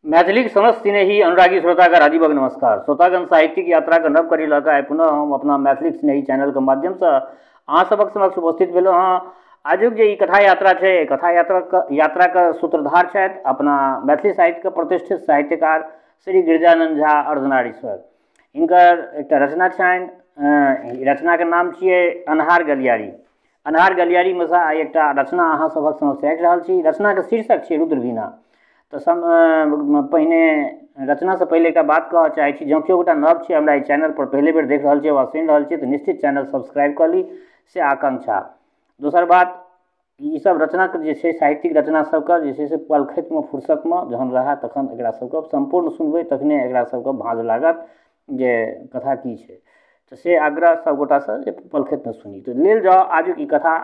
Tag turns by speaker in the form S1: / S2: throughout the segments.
S1: मैथिलीक समस्त स्नेही अनुरागी श्रोतागण आदिवक नमस्कार। श्रोतागण, साहित्यिक यात्राके नव कड़ी लऽ कऽ आइ पुनः हम अपना मैथिलीक स्नेही चैनलके माध्यमसँ अहाँ सभक समक्ष उपस्थित भेलहुँ हँ। आजुक जे ई कथा यात्रा छै, कथा यात्राके सूत्रधार छथि अपना मैथिली साहित्यके प्रतिष्ठित साहित्यकार श्री गिरिजानन्द झा अर्धनारीश्वर। हिनकर एकटा रचना छनि, रचनाके नाम छियै अन्हार गलियारी। अन्हार गलियारीमे सँ आइ एकटा रचना अहाँ सभक समक्ष राखि रहल छी। रचनाके शीर्षक छियै रुद्रवीणा। तऽ पहिने रचनासँ पहिले एकटा बात कहऽ चाहै छी, जँ केओ गोटा नव छी हमरा एहि चैनलपर पहिले बेर देख रहल छी वा सुनि रहल छी तऽ निश्चित चैनल सब्सक्राइब कऽ ली, से आकांक्षा। दोसर बात, ईसब रचनाके जे छै साहित्यिक रचना सबके जे छै से पलखतिमे फुर्सतमे जहन रहए तखन एकरा सबके सम्पूर्ण सुनबै, तखने एकरा सबके भाँज लागत जे कथा की छै। तऽ से आग्रह सब गोटासँ जे पलखतिमे सुनी। तऽ लेल जाउ आजुक ई कथा।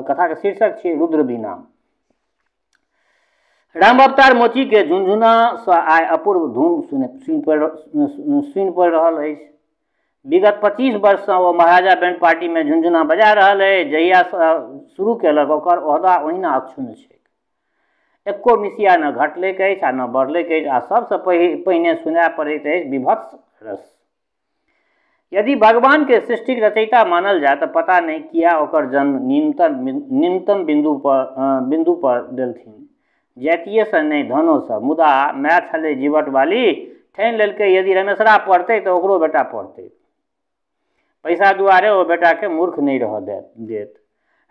S1: कथाके शीर्षक छियै रुद्रवीणा। राम अवतार मोचीके झुनझुनासँ आइ अपूर्व धुन सुनि पड़ि रहल अछि। विगत 25 वर्षसँ ओ महाराजा बैंड पार्टीमे झुनझुना बजा रहल अछि। जहियासँ शुरू केलक ओकर ओहदा ओहिना अक्षुण्ण छै, एको मिसिया न घटलैक अछि आ न बढ़लैक अछि। आ सबसँ पहिने सुनाय पड़ैत अछि विभत्स रस। यदि भगवानके सृष्टिक रचयिता मानल जाय तऽ पता नहि किया ओकर जन्म न्यूनतम बिन्दु पर देलथिन, जातिएसँ नहि धनोसँ। मुदा माय छलै जीवट वाली, ठानि लेलकै यदि रमेशरा पढ़तै तऽ ओकरो बेटा पढ़तै। पैसा दुआरे ओ बेटाके मूर्ख नहि रहऽ देत।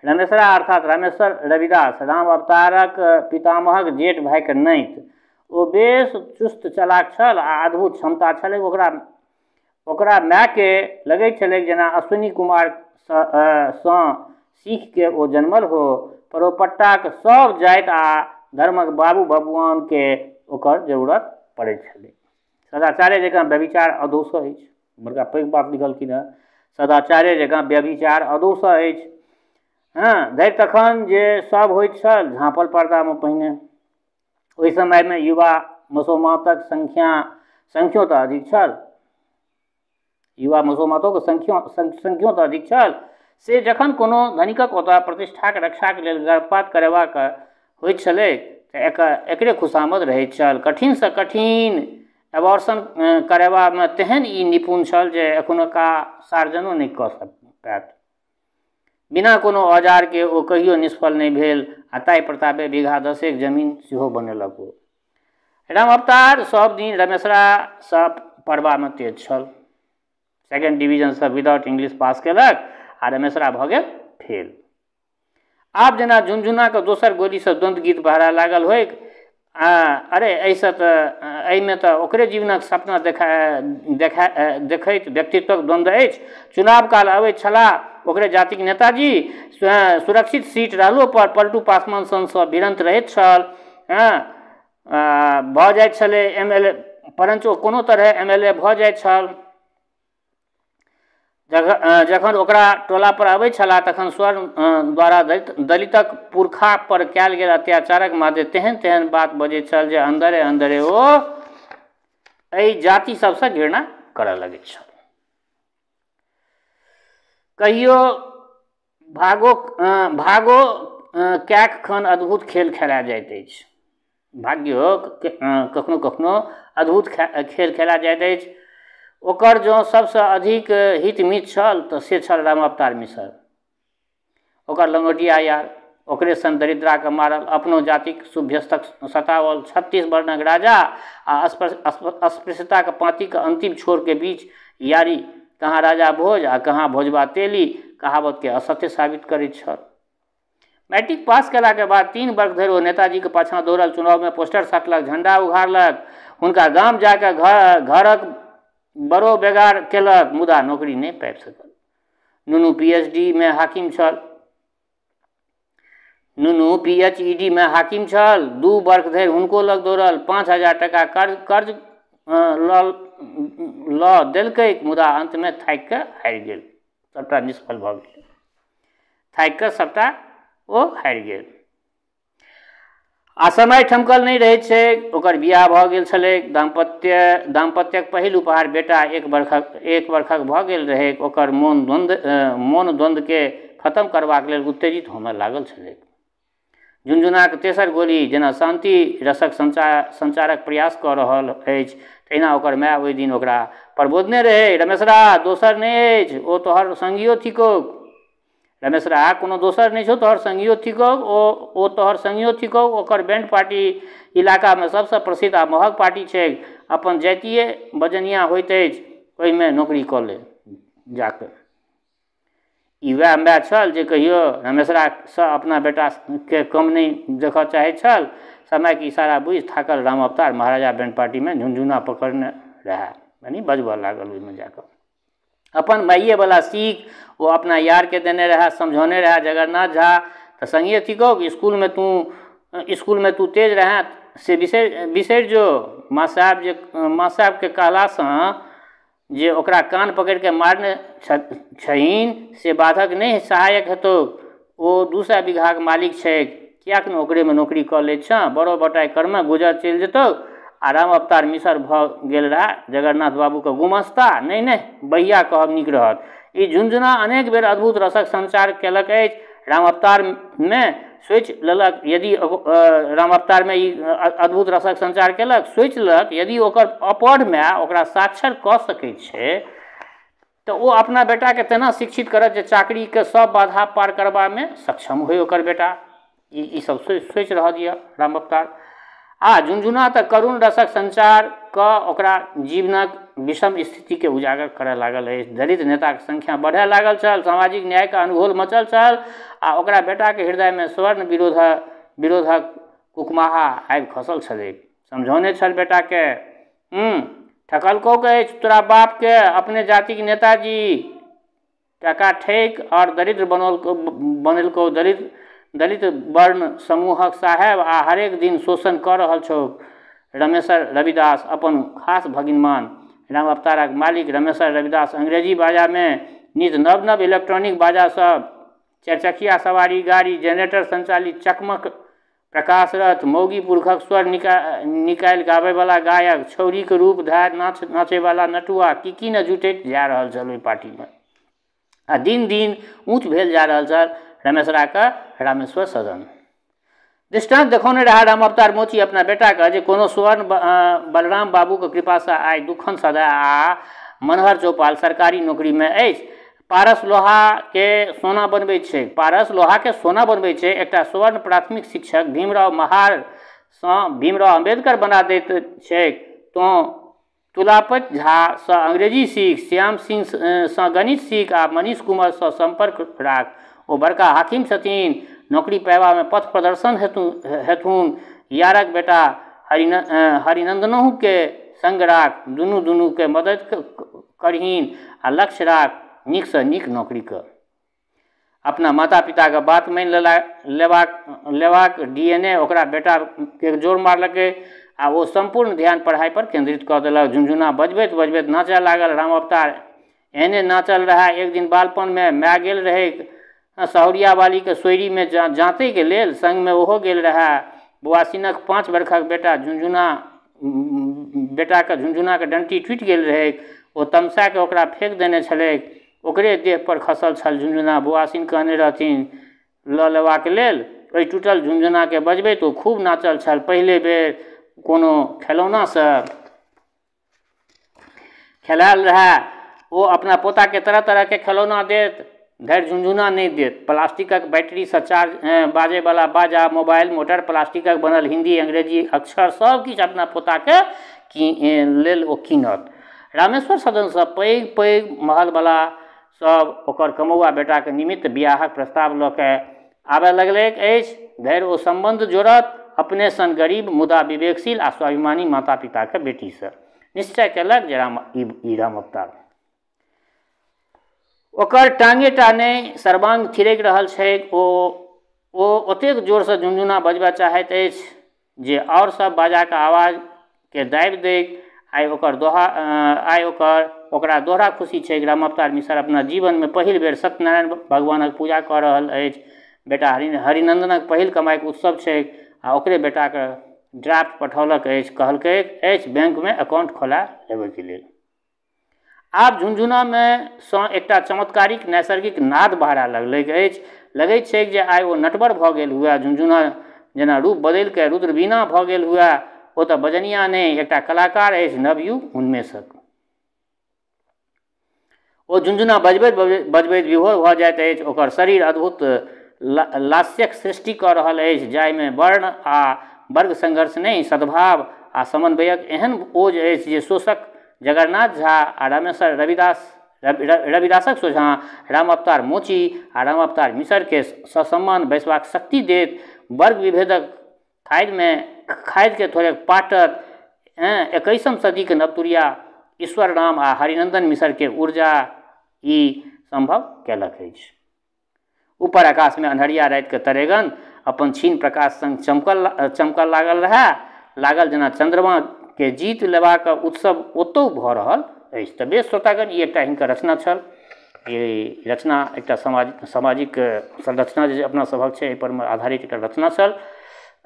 S1: रमेशरा अर्थात रामेश्वर रविदास राम अवतारक पितामहक जेठ भाइके नाति। ओ बेस चुस्त चलाक छल आ अद्भुत क्षमता छलै। ओकरा मायके लगैत छलै जेना अश्विनी कुमार सँ सीखिके ओ जन्मल हो। परोपट्टाक सब जाति आ धर्मक बाबू बबुआनके ओकर जरूरत पड़ैत छलै। सदाचारे जकाँ व्यभिचार अदौसँ अछि। बड़का पैघ बात लिखलखिन हेँ। सदाचारे जकाँ व्यभिचार अदौसँ अछि। हँ, धरि तखन जे सब होइत छल झाँपल पर्दामे पहिने। ओहि समयमे युवा मसोमातक संख्यो तऽ अधिक छल, युवा मसोमातोके संख्यो तऽ अधिक छल। से जखन कोनो धनिकक ओतऽ प्रतिष्ठाक रक्षाक लेल गर्भपात करेबाक होइत छलै तऽ एकरे खुशामद रहैत छल। कठिनसँ कठिन एबॉर्शन करेबामे तेहन ई निपुण छल जे एखुनका सार्जनो नहि कऽ पायत। बिना कोनो औजारके ओ कहियो निष्फल नहि भेल आ ताहि प्रतापे बीघा 10 जमीन सेहो बनेलक ओ। राम अवतार सब दिन रमेशरासँ पढ़बामे तेज छल। सेकेंड डिवीजनसँ विदाउट इंग्लिश पास केलक आ रमेशरा भऽ गेल फेल। आब जेना झुनझुनाके दोसर गोलीसँ द्वन्द्व गीत बहरा लागल होइक। अरे एहिसँ तऽ एहिमे तऽ ओकरे जीवनक सपना देखैत व्यक्तित्वक द्वन्द्व अछि। चुनाव काल अबैत छलाह ओकरे जातिक नेताजी, सुरक्षित सीट रहलो पर पलटू पासवान सनसँ भिड़न्त रहैत छल। भऽ जाइत छलै MLA, परञ्च ओ कोनो तरहे MLA भऽ जाइत छल। जखन ओकरा टोला पर अबैत छलाह तखन स्वर्ण द्वारा दलितक पुरखा पर कयल गेल अत्याचारक मादे तेहन तेहन बात बजैत छल जे अन्दरे अन्दरे ओ एहि जाति सबसँ घृणा करऽ लगैत छल। कहियो भागो कैक खन अद्भुत खेल खेला जाइत अछि। भाग्यो कखनो कखनो अद्भुत खेल खेला जाइत अछि। ओकर जँ सबसँ अधिक हितमित छल तऽ से छल रामावतार मिसर। ओकर लंगोटिया यार, ओकरे सन दरिद्राके मारल, अपनो जातिक सुभ्यस्तक सतावल 36 वर्णक राजा आ अस्पृश्यताक पाँतिक अंतिम छोरके बीच यारी कहाँ राजा भोज आ कहाँ भोजबा तेली कहावतके असत्य साबित करैत छल। मैट्रिक पास केलाके बाद 3 वर्ष धरि ओ नेताजीके पाछाँ दौड़ल, चुनावमे पोस्टर साटलक, झंडा उघारलक, हुनका गाम जाकऽ घरक बड़ो बेगार केलक, मुदा नौकरी नहि पाबि सकल। नुनू PhD मे हाकिम छल। नुनू PhD मे हाकिम छल। 2 वर्ष धरि हुनको लग दौड़ल, 5000 टका कर्ज लऽ देलकै, मुदा अन्तमे थाकि कऽ हारि गेल। सबटा निष्फल भऽ गेल, थाकि कऽ सबटा ओ हारि गेल। आ समय ठमकल नहि रहैत छै। ओकर बियाह भऽ गेल छलैक। दाम्पत्यक पहिल उपहार बेटा 1 वर्षक भऽ गेल रहैक। ओकर मोन द्वन्द्वके खत्म करबाक लेल उत्तेजित होमय लागल छलैक। झुनझुनाक तेसर गोली जेना शान्ति रसक संचारक प्रयास कऽ रहल अछि तहिना ओकर माय ओहि दिन ओकरा प्रबोधने रहै, रमेशरा दोसर नहि अछि, ओ तोहर संगियो थिकौ। रमेशरा कोनो दोसर नहि छौ, तोहर संगियो थिकौ, ओ तोहर संगियो थिकौ। ओकर बैंड पार्टी इलाकामे सबसँ प्रसिद्ध आ महग पार्टी छैक, अपन जातिए बजनिया होइत अछि, ओहिमे नौकरी कऽ ले जाकऽ। ई वएह माय छल जे कहियो रमेशरासँ अपना बेटाके कम नहि देखऽ चाहैत छल। समयके इशारा बुझि थाकल राम अवतार महाराजा बैंड पार्टीमे झुनझुना पकड़ने रहए, यानी बजबऽ लागल ओहिमे जाकऽ। अपन माइएवला सीख ओ अपना यारके देने रहए, समझौने रहए, जगन्नाथ झा तऽ संगिए थिकौ, इसकुलमे तू तेज रहए से बिसरि जो। माँ साहेबके कहलासँ जे ओकरा कान पकड़िके मारने छहिन से बाधक नहि सहायक हेतौ, ओ 200 बीघाके मालिक छैक, किएक ने ओकरेमे नौकरी कऽ लैत छँ, बड़ो बटाइ करमे गुजर चलि जेतौ। आ राम अवतार मिसर भऽ गेल रहए जगन्नाथ बाबूके गुमस्ता। नहि नहि, बहिया कहब नीक रहत। ई झुनझुना अनेक बेर अद्भुत रसक संचार केलक अछि। राम अवतारमे सोचि लेलक, यदि राम अवतारमे ई अद्भुत रसक संचार केलक, सोचि लेलक यदि ओकर अपढ़ माय ओकरा साक्षर कऽ सकै छै तऽ ओ अपना बेटाके तेना शिक्षित करत जे चाकरीके सब बाधा पार करबामे सक्षम होइ ओकर बेटा। ई सब सोचि रहल यऽ राम अवतार। आ झुनझुना तऽ करुण रसक संचार कऽ ओकरा जीवनक विषम स्थितिके उजागर करय लागल अछि। दलित नेताके संख्या बढ़य लागल छल, सामाजिक न्यायके अनघोल मचल छल आ ओकरा बेटाके हृदयमे स्वर्ण विरोधक कुकमाहा आबि खसल छलै। समझौने छल बेटाके, ठकलकौ अछि तोरा बापके अपने जातिके नेताजी, टका ठकि आओर दरिद्र बनेलकौ, दलित वर्ण समूहक साहेब आ हरेक दिन शोषण कऽ रहल छौ। रमेशर रविदास अपन खास भगिनमान राम अवतारक मालिक रमेशर रविदास अंग्रेजी बाजामे नित नव नव इलेक्ट्रॉनिक बाजा सब, चारिचकिया सवारी गाड़ी, जेनरेटर संचालित चकमक प्रकाश रथ, मौगी पुरखक स्वर निकालि गाबैवला गायक, छौरीके रूप धार नाचैवला नटुआ, की की ने जुटैत जा रहल छल ओहि पार्टीमे। आ दिन दिन ऊँच भेल जा रहल छल रमेशराके रामेश्वर सदन। दृष्टांत देखौने रहा राम अवतार मोची अपना बेटाके जे कोनो स्वर्ण बलराम बाबूके कृपासँ आइ दुखन सदा आ मनहर चौपाल सरकारी नौकरीमे अछि। पारस लोहाके सोना बनबै छै, पारस लोहाके सोना बनबै छै। एकटा स्वर्ण प्राथमिक शिक्षक भीमराव महारसँ भीमराव अम्बेडकर बना दैत छैक। तोँ तुलापति झासँ अंग्रेजी सीख, श्याम सिंहसँ गणित सीख आ मनीष कुमारसँ सम्पर्क राख, ओ बड़का हाकिम छथिन, नौकरी पायबामे पथ प्रदर्शन हेथुन। यारक बेटा हरिनन्दनहुके सङ्ग राख, दुनू दुनूके मदति करहीन आ लक्ष्य राख नीकसँ नीक नौकरीके। अपना माता पिताके बात मानि लेबाक DNA ओकरा बेटाके जोर मारलकै आ ओ सम्पूर्ण ध्यान पढ़ाइ पर केंद्रित कऽ देलक। झुनझुना बजबैत बजबैत नाचय लागल राम अवतार। एहने नाचल रहए। एक दिन बालपनमे माय गेल रहै सहुरिया वालीके सोयरीमे जाँतैके लेल, सङ्गमे ओहो गेल रहए। बुआसीनक 5 बरखक बेटा बेटाके झुनझुनाके डंटी टूटि गेल रहैक। ओ तमसाके ओकरा फेक देने छलैक। ओकरे देह पर खसल छल झुनझुना। बुआसीन कहने रहथिन लऽ लेबाक लेल। ओहि टूटल झुनझुनाके बजबैत ओ खूब नाचल छल। पहिले बेर कोनो खेलौनासँ खेलायल रहए। ओ अपना पोताके तरह तरहके खेलौना देत, धरि झुनझुना नहि देत। प्लास्टिकक बैटरीसँ चार्ज बाजैवला बाजा, मोबाइल, मोटर, प्लास्टिकक बनल हिंदी अंग्रेजी अक्षर सब किछु अपना पोताके लेल ओ कीनत। रामेश्वर सदनसँ पैघ पैघ महलवला सब ओकर कमौआ बेटाके निमित्त बियाहक प्रस्ताव लऽ के आबय लगलैक अछि। धरि ओ सम्बन्ध जोड़त अपने सन गरीब मुदा विवेकशील आ स्वाभिमानी माता पिताके बेटीसँ। निश्चय केलक जे ई राम अवतार। ओकर टाँगेटा नहि सर्वांग थिरकि रहल छैक। ओ ओतेक जोरसँ झुनझुना बजबय चाहैत अछि जे आओर सब बाजाके आवाजके दाबि दैक। आइ ओकरा दोहरा खुशी छैक। राम अवतार मिश्र अपना जीवनमे पहिल बेर सत्यनारायण भगवानक पूजा कऽ रहल अछि। बेटा हरिनन्दनक पहिल कमाइके उत्सव छैक आ ओकरे बेटाके ड्राफ्ट पठौलक अछि, कहलकै अछि बैंकमे अकाउंट खोला लेबैके लेल। आब झुनझुनामे सँ एकटा चमत्कारिक नैसर्गिक नाद बहरा लगलैक अछि। लगैत छैक जे आइ ओ नटवर भऽ गेल हुए। झुनझुना जेना रूप बदलि कऽ रुद्रवीणा भऽ गेल हुए। ओ तऽ बजनिया नहि, एकटा कलाकार अछि, नवयुग उन्मेषक। ओ झुनझुना बजबैत बजबैत विभोर भऽ जाइत अछि। ओकर शरीर अद्भुत लास्यक सृष्टि कऽ रहल अछि, जाहिमे वर्ण आ वर्ग संघर्ष नहि, सद्भाव आ समन्वयक एहन ओज अछि जे शोषक जगन्नाथ झा आ रामेश्वर रविदासक सोझाँ राम अवतार मोची आ राम अवतार मिसरके ससम्मान बैसबाक शक्ति देत। वर्ग विभेदक खाइधमे खाइधके थोड़े पाटत। 21म सदीके नवतुरिया ईश्वर राम आ हरिनन्दन मिसरके ऊर्जा ई सम्भव केलक अछि। ऊपर आकाशमे अन्हरिया रातिके तरेगन अपन क्षीण प्रकाश संग चमकल लागल रहए। लागल जेना चन्द्रमाके जीत लेबाक उत्सव ओतहु भऽ रहल अछि। तऽ बेस श्रोतागण, ई एकटा हिनकर रचना छल। ई रचना एकटा सामाजिक संरचना जे अपना सभक छै, एहिपर मे आधारित एकटा रचना छल।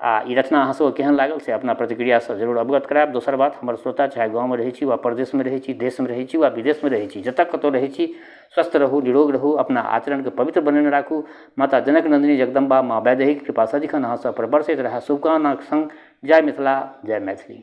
S1: आ ई रचना अहाँ सबके केहन लागल से अपना प्रतिक्रियासँ जरूर अवगत करायब। दोसर बात, हमर श्रोता चाहे गाँवमे रहै छी वा परदेशमे रहै छी, देशमे रहै छी वा विदेशमे रहै छी, जतऽ कतहु रहै छी, स्वस्थ रहू, निरोग रहू, अपना आचरणके पवित्र बनेने राखू। माता जनक नन्दिनी जगदम्बा माँ वैदेहीके कृपा सदिखन अहाँ सब पर बरसैत रहए। शुभकामनाक संग जय मिथिला, जय मैथिली।